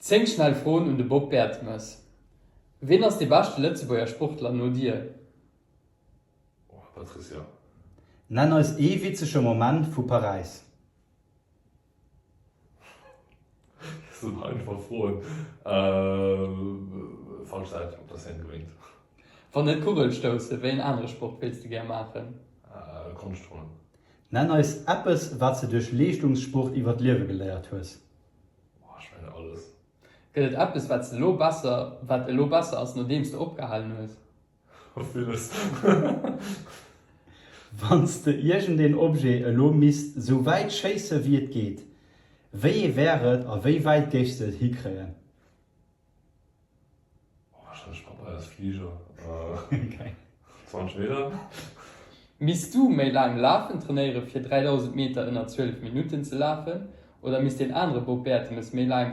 10 schnell Froen un de Bob Bertemes Ween ass dee beschte Lëtzebuerger Sportler no dir? Oh, Patricia. Nenn eis ee witzege Moment vu Paräis. Dat sinn einfach Froen. Falsch Säit op der Seine gewénkt. Wann net Kugelstousse, wéi en anere Sport wéilts de gär maachen? Konschtturnen. Nenn eis eppes, wat s de duerch Leeschtungssport iwwer d'Liewe geléiert hues. Oh, ech mengen alles. Gëtt et eppes, wat s elo besser, wat elo besser ass, nodeems de opgehalen hues? Villes. Wann s de iergendeen Objet elo misst sou wäit schéisse wéi et geet, wéi ee wär et a wéi wäit géifs de et hikréien? Wahrscheinlech Papeiersfliger. 20 Meter. Misst du méi laang lafen trainéiere fir 3000 Meter ënner 12 Minutten ze lafen oder misst deen anere Bob Bertemes méi laang.